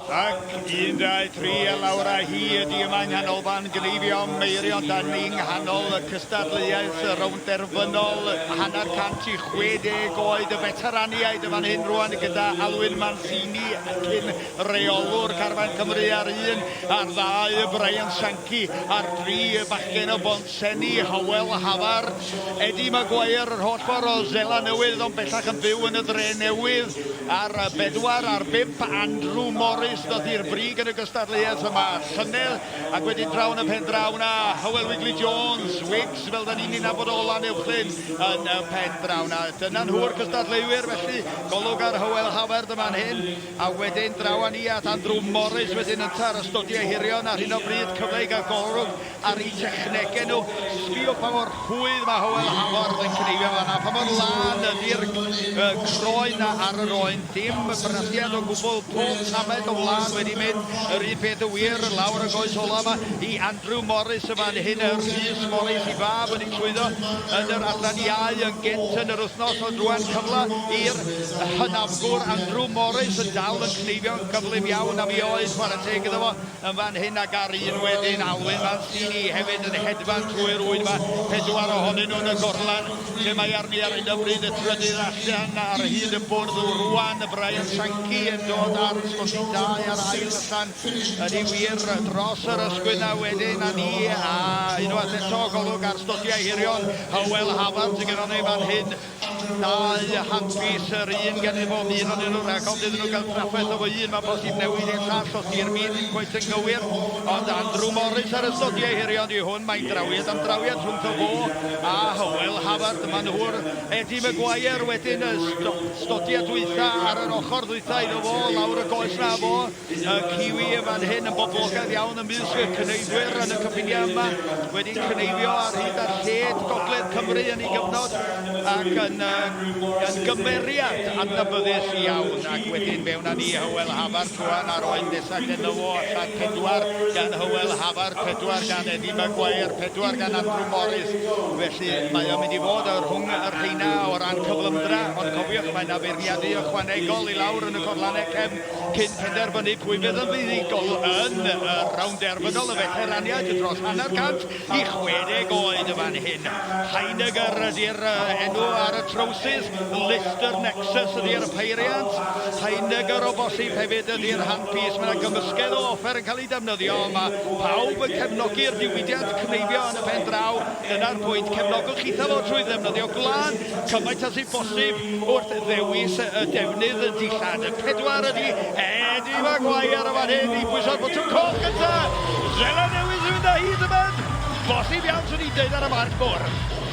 Ac 1, 2, 3 a lawr â hi ydi yma yng Nghanolfan Gneifio Meirion. Da ni yng nghanol y cystadleuaeth y rownd derfynol, hanner cant i 60 oed y feteraniaid yn fan hyn rwan gyda Alwyn Mancini cyn reolwr carfan Cymru ar un, ar ddau Brian Sankey, ar dri y bachgen o Bontsenni, Hywel Havard, Eddie Maguire yr holl ffordd o Seland Newydd ond bellach yn byw yn y Dre Newydd. Ar bedwar ar bump, Andrew Morris ddoth i'r brig yn y gystadleuaeth yma llynedd, ac wedyn draw yn y pen draw 'na, Hywel Wigley Jones, Wiggs fel 'da ni'n ei nabod o Lanuwchllyn yn y pen draw 'na. Dyna nhw'r cystadleuwyr felly, golwg ar Hywel Havard yn fan hyn, a wedyn draw â ni at Andrew Morris wedyn ynta ar y stodiau hirion ar hyn o bryd, cyfle i gael golwg ar eu technegau nhw. Sbïwch pa mor rhwydd mae Hywel Haford yn cneifio fan'na, pa mor lân ydy'r croen 'na ar yr oen. Dim brathiad o gwbl, pob tamed o wlân wedi mynd. Yr un peth yn wir lawr y goes ola' 'ma i Andrew Morris yn fan hyn, Rhys Morris i fab wedi llwyddo yn yr adran iau yn gynt yn yr wythnos, ond rwan cyfle i'r hynafgwr Andrew Morris yn dal yn cneifio'n gyflym iawn am ei oed, chwarae teg iddo fo. Yn fan hyn ac ar un wedyn, Alwyn Mancini hefyd yn hedfan trwy'r ŵyn 'ma, pedwar ohonyn nhw yn y gorlan lle mae arni ar hyn o bryd, y trydydd allan ar hyd y bwrdd rwan, Brian Sankey yn dod ar sgoti dau a'r ail allan ydy wir dros yr ysgwydd 'na wedyn a ni a unwaith eto golwg ar stodiau hirion Hywel Hafan sydd gennon ni fan hyn. Dau handpiece, yr un gen i bob un ohonyn nhw, rhag ofn iddyn nhw gael trafferth efo un, mae'n bosib newid i'r llall os di'r min ddim cweit yn gywir. Ond Andrew Morris ar y stodiau hirion di hwn, mae'n drawiad am drawiad rhwngtho fo a Hywel Havard. Dyma nhw'r Eddie Maguire wedyn y stodiau dwytha ar yr ochr ddwytha iddo fo, lawr y goes na fo. Y Kiwi yn fan hyn yn boblogaidd iawn ymysg y cyneuddwyr yn y cyffiniau yma, wedi cneifio ar hyd a lled Gogledd Cymru yn ei gyfnod ac yn, yn gymeriad adnabyddus iawn. Ac wedyn mewn â ni Hywel Hafard rwan a'r oen nesaf ganddo fo allan pedwar gan Hywel Hafard, pedwar gan Eddie Maguire, pedwar gan Andrew Morris. Felly mae o'n mynd i fod rhwng y rheina o ran cyflymdra, ond cofiwch mae yna feirniadu ychwanegol i lawr yn y corlannau cefn cyn penderfynu pwy fydd yn fuddugol yn y rownd derfynol y feteraniaid dros hanner cant i 60 oed y fan hyn. Heiniger ydy'r enw ar y trowsus, Lister Nexus ydy'r peiriant, Heiniger o bosib hefyd ydy'r handpiece. Mae yna gymysgedd o offer yn cael ei defnyddio, mae pawb yn cefnogi'r diwydiant cneifio yn y pen draw. Dyna'r pwynt, cefnogwch chitha fo trwy ddefnyddio gwlân cymaint â sy'n bosib wrth ddewis y defnydd dillad. Y pedwar ydy Eddie Maguire yn fan hyn i bwyso'r botwm coch gynta. Seland Newydd sy'n mynd â hi tybed? Bosib iawn swn i'n deud ar y marc bwrdd.